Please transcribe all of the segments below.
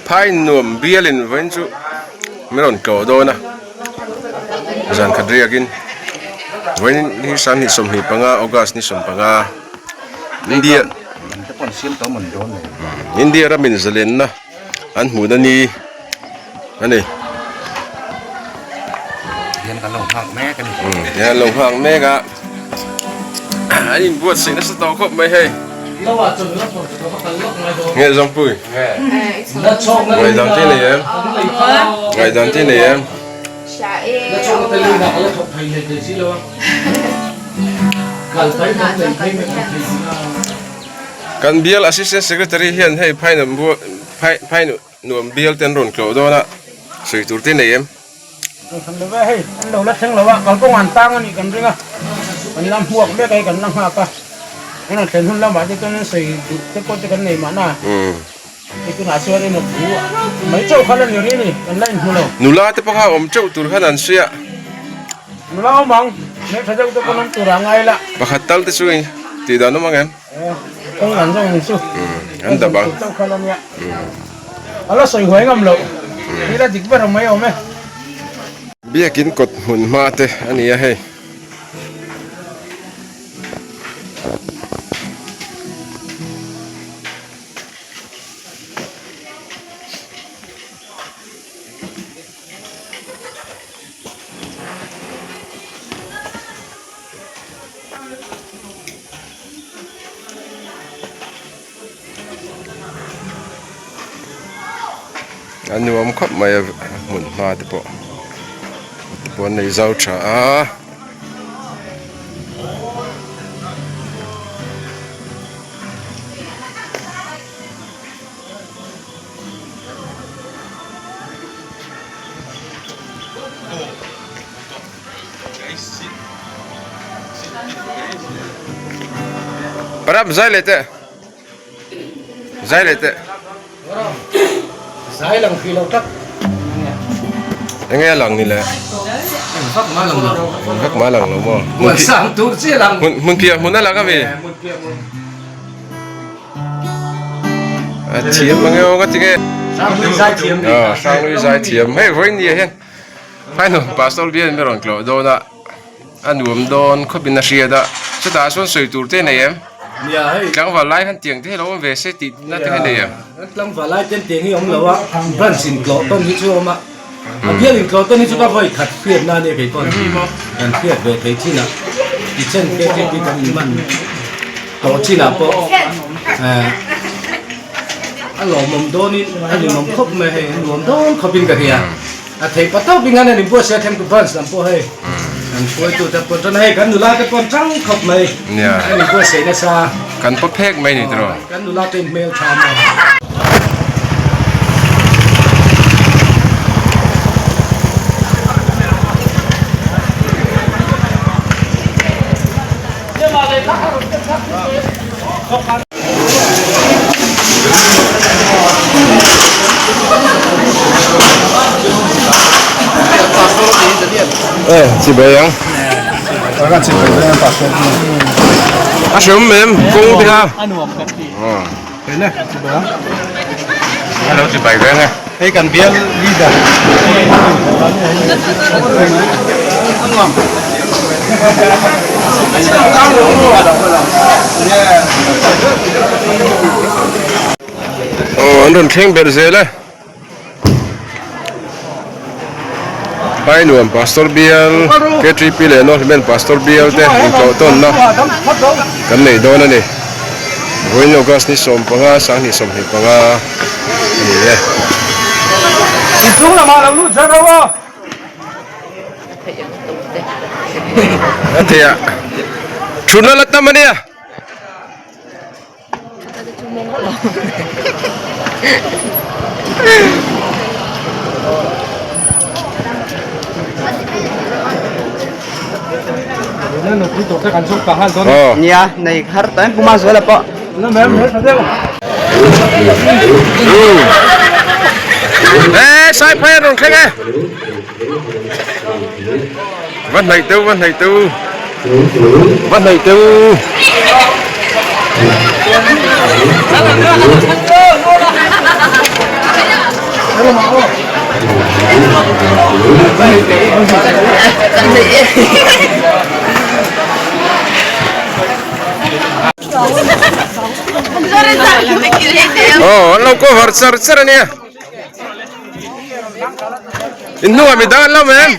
Phai nuam bialin vawiin chu min rawn tlawh dawn a zan khat riakin vawiin hi sanghnih 25 August ni 15 India India ramin zalenna an hmuhna ni a ni. Hian kan lo nghak mek a ni. Hian an lo nghak mek a. An inbuatsaih nasa tawh khawp mai hei. Nge Zawngpui? Ngaihdan te nei em? Ngaihdan te nei em? Kan bial Assistant Secretary hian hei phai phai Nuam bial te an rawn tlawh dawn a, sawi tur te nei em? Kan hran lo ve hei, an lo la thleng lo a, kalkawng an tang a nih kan ring a, kan la hmuak mek a hei kan la nghak a, an rawn thlen hun lamah te chuan an sawi duh te pawh chu kan nei mahna, hei tunah chuan emaw thu mai chauh kha la ni rih a ni, kan la inhmu lo. Nula te pawh kha awm teuh tur khan an sawi a. Nula awm ang, hmeltha deuh te pawn awm tur ah ngai la. Pakhat tal te chu tih dan awm ang em? Kawng an zawng chu an dap ang. Chauh kha la nia. A la sawi huai ngam loh. Hi la dik ber ang mai awm e. Biakin kawt hmun hma te a ni a hei. A nuam khawp mai a hmun hma te pawh te pawh an nei zau tha a. Param zai leh teh zai leh teh zai lang phi lo tak enge a lang ni le vak ma lang lo vak ma lang lo maw hmun sang tur chi lang hmun piah hmun a lang a mi a thiam ang e aw nga tinge Sanglui zai thiam ni Sanglui zai thiam hei vawiin ni ah hian Hainuam Pastor bian min rawn tlawh dawn a, a nuam dawn khawpin a hriat a, chutah chuan sawi tur te nei em? Tlangval lai khan tiang te hi lo awm ve se tih na te hi nei em? Tlangval lai ten tiang hi awm lo a, branch in tlawh tawn hi chu a awm a, a bial in tlawh tawn hi chu ka vawi khat hriat na ania kei pawn kan hriat ve thei chin a, kitchen KTP kan in man tawh chin ah pawh a lawmawm dawnin a hlimawm khawp mai hei, a nuam dawn khawpin ka hria. A theih pa tawp in an inbuatsaih a then ku branch lam pawh hei kan hruaitu te pawh chuan hei kan nula te pawh tang khawp mai an inbuatsaih nasa. Kan paw phek mai ni tiraw. Kan nula te in hmel tha maw. Eh, chi bai ang. A hreawm em kawng te kha. A nuam kan ti. Hello chi bai veng e. Hei kan bial leader. A nuam. Aw an rawn thleng ber zel e. Painuam Pastor Bial K3P leh North Hlimen Pastor Bial te intlawh tawnna kan nei dawn a ni. Vawiin August ni 15 2025 a ni e. Inchhung lamah lo lut zar ro aw. A theih a thutna la tam a nia. Nia nei har tawh em puma zuala pawh. Ê sai phai rawn thleng e. Va hnaih teu va hnaih teu va hnaih teu. Aw an lo cover char char a nia in hnungah mi dang an lo awm em?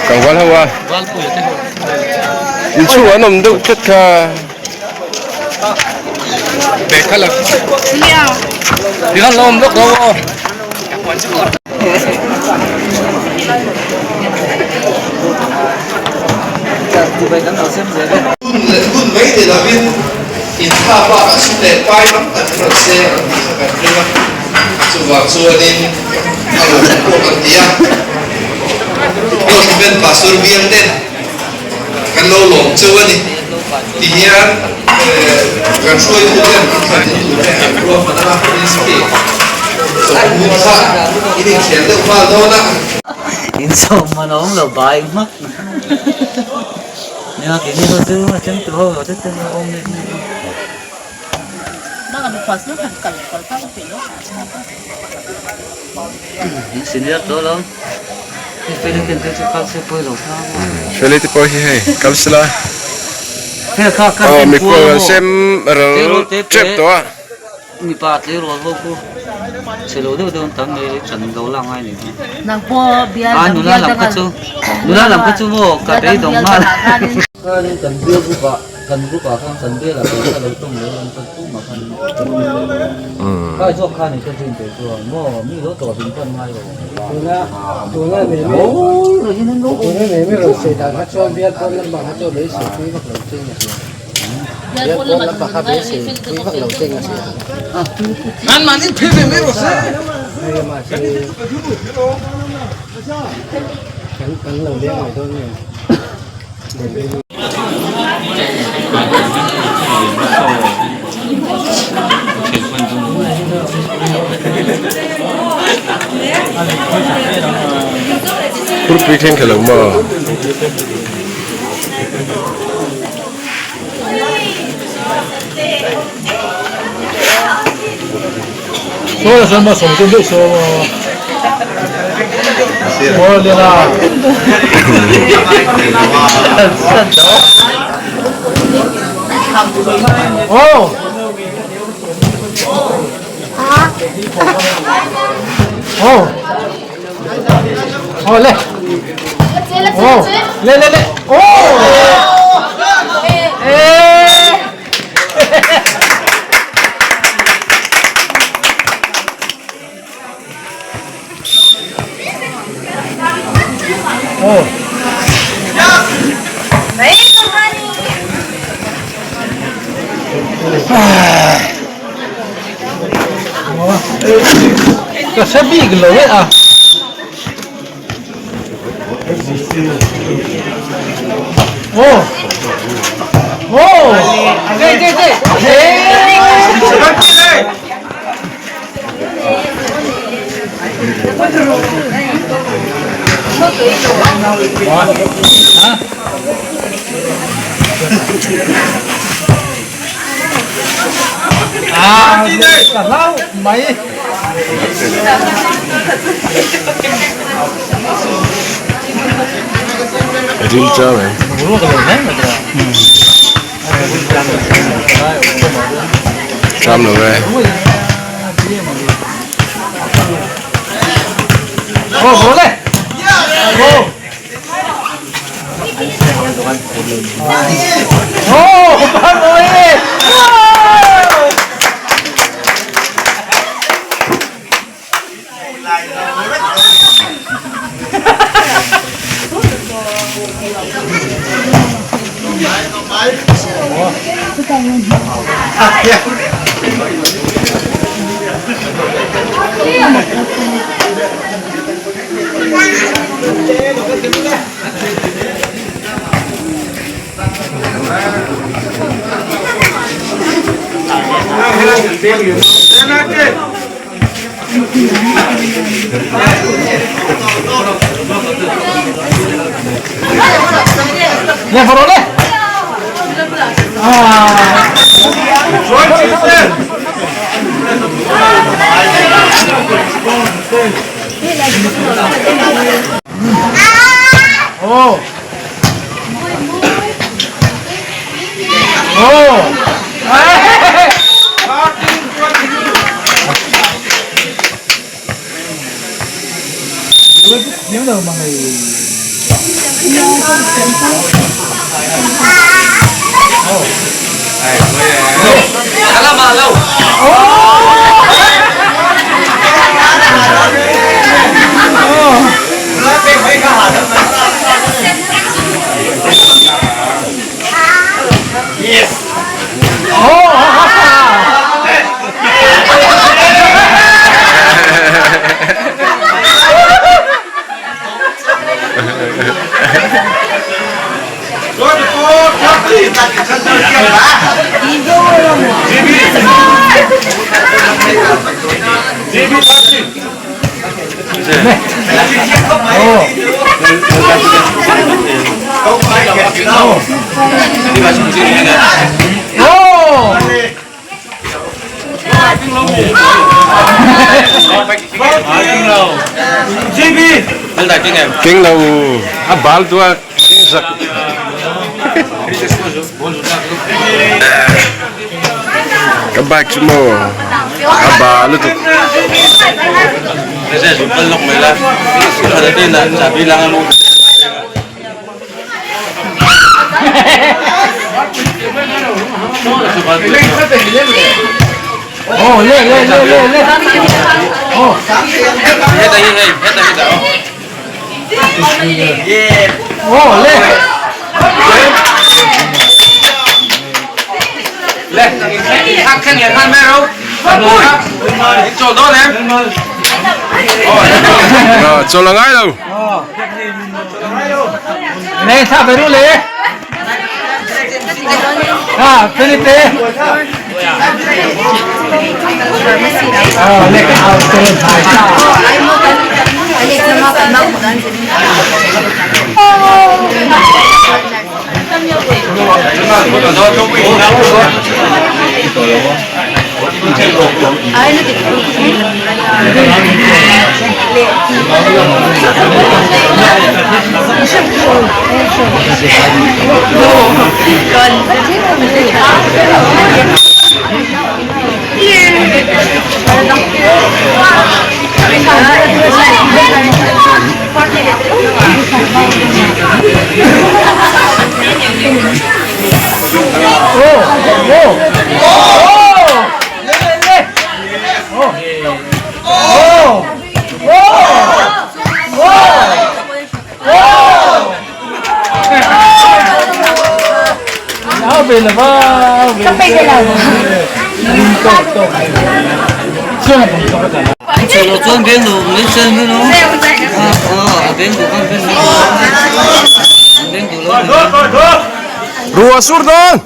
Tlangval ho a inchhungah an awm deuh tlat kha. Hun leh hun mai ni lovin inthla bakah sum leh pai tam tak hi rawn seng ang tih kha kan ring a, chuvang chuanin a lawm pawh kan ti a. Document Pastor bial ten kan lo lawm cheu a ni. Ti hian kan hruaitu ten an thlan in tur te an ruahman a, ministry chawhmun kha in inkhel deuh nghal dawn a. Insawm man a awm lo bai hmak. Nia keini ho chu a then tu ho te ten a awm leh nia. In senior tawh lo. Hei feli ten te chu kal se pawi lo kha maw. Feli te pawh hi hei kal sela. Hei kha kha Aw mikhual an sem ral tep tawh a. Mipa tleirawl ho khu chhe lo deuh deuh an tam mai chan lo la ngai ni kha. Nang pawh bial Ah dang nula bial lam dang kha chu nula lam kha chu maw ka beidawng nghal. Khanin kan bial group ah kan group ah khan kan bial ah pawisa lo tawng lo an kan tum ah khan khai zawk khan in ka dream ve chuan maw mi lo tawh hlim pan ngai lo. Tuna tuna nei mi tuna nei mi rawn sawi dan kha chuan bial pawn lamah kha chuan beisei pui vak lo che ni hria. Bial pawn lamah kha beisei pui vak lo che ni hria. Hei mahse kan kan lo leng mai dawn nge. Phurpui thleng kha lo maw? Ka hre bik lo e a. Ril chau em? Cham lo e. Keng lo a bal tua keng zak. Ka bike chu maw a ba lutuk. Chawl a ngai lo. Rùa sur dawn.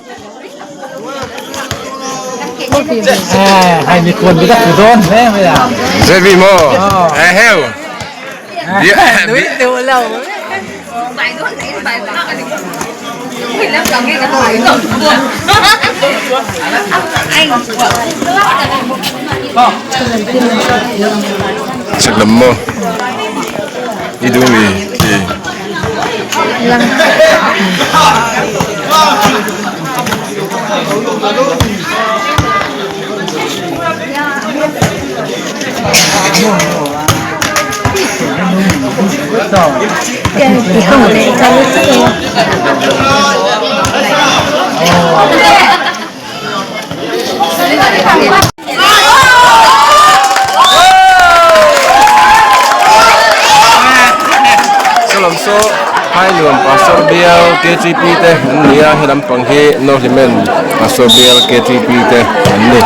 Dễ vì mò. Ê heo. Chắc lắm mò. Đi đúng mi thì. Saw lam saw Hainuam Pastor Bial KTP te an ni a he lampang hi North Hlimen Pastor Bial KTP te an ni.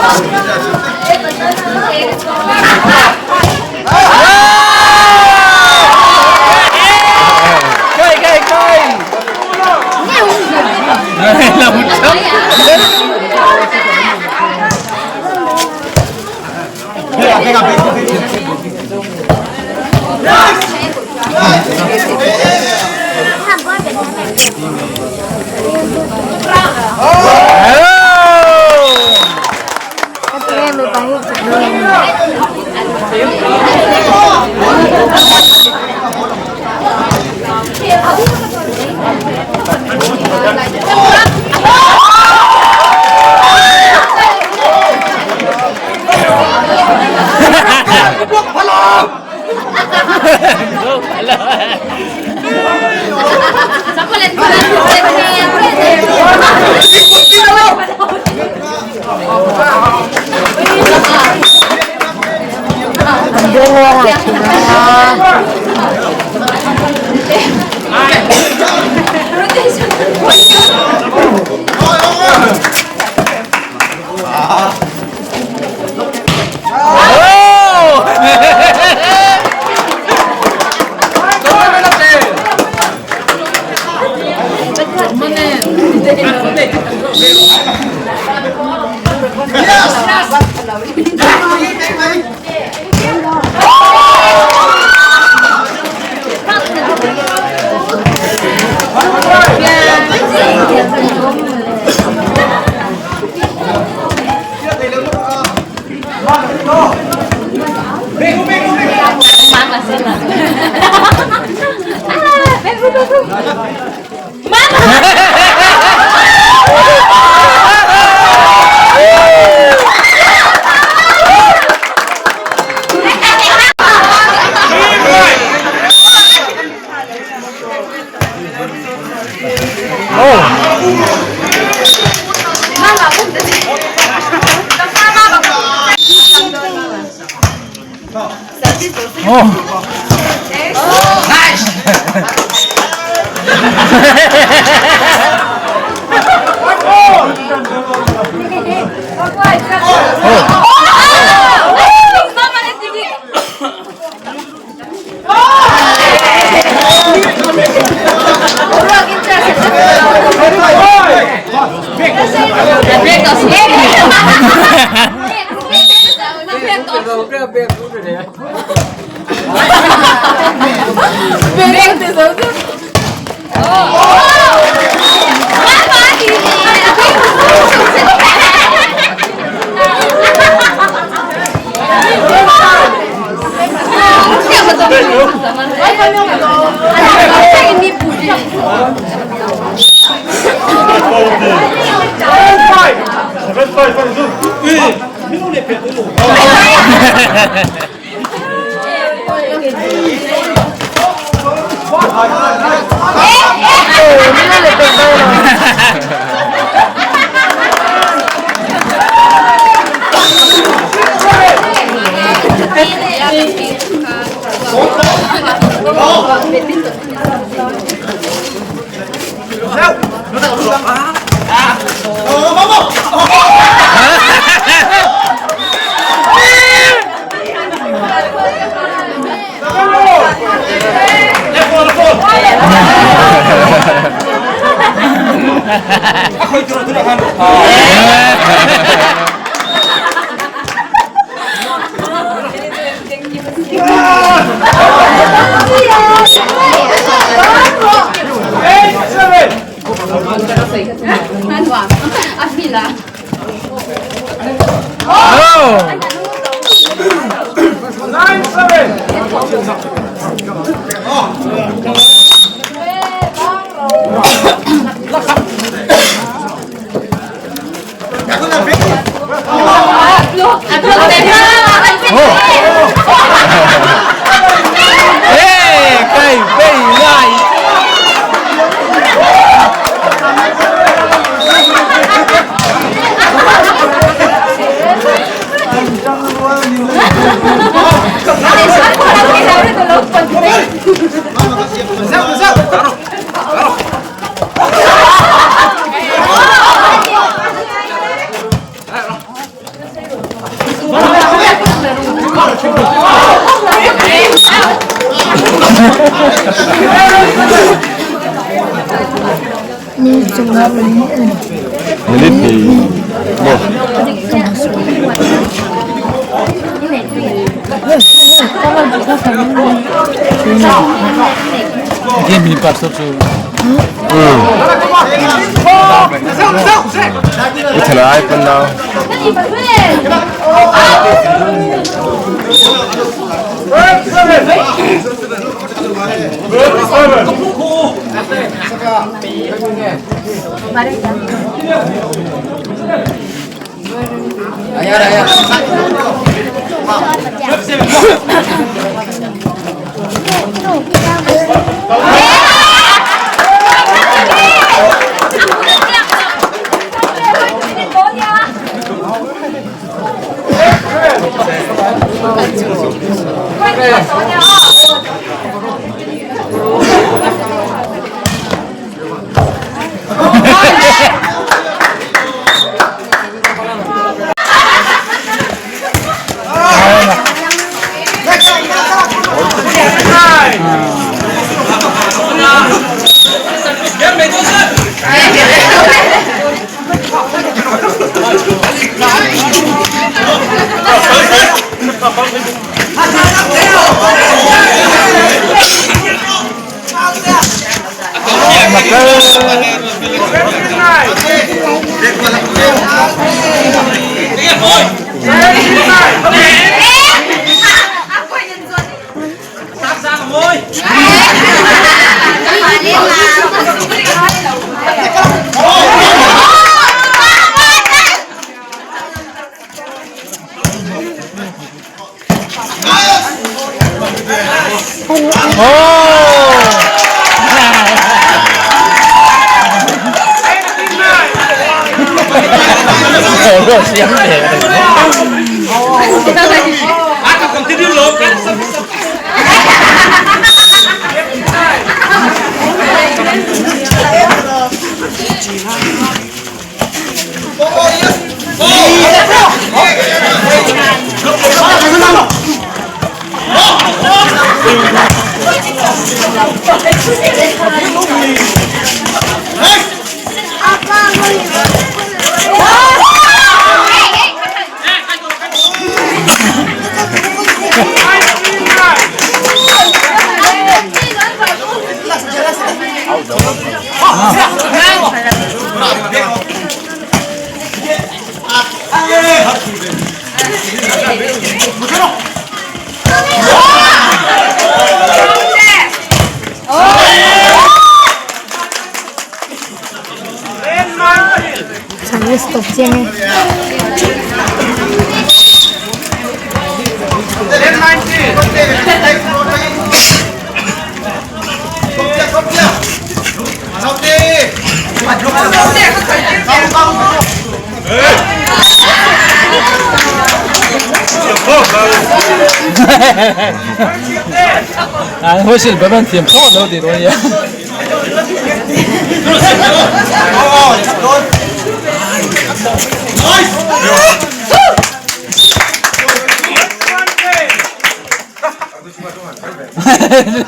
Whistle ba ban thiam thlawt lo ti dawn nia.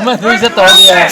Man hui sa tawh nia.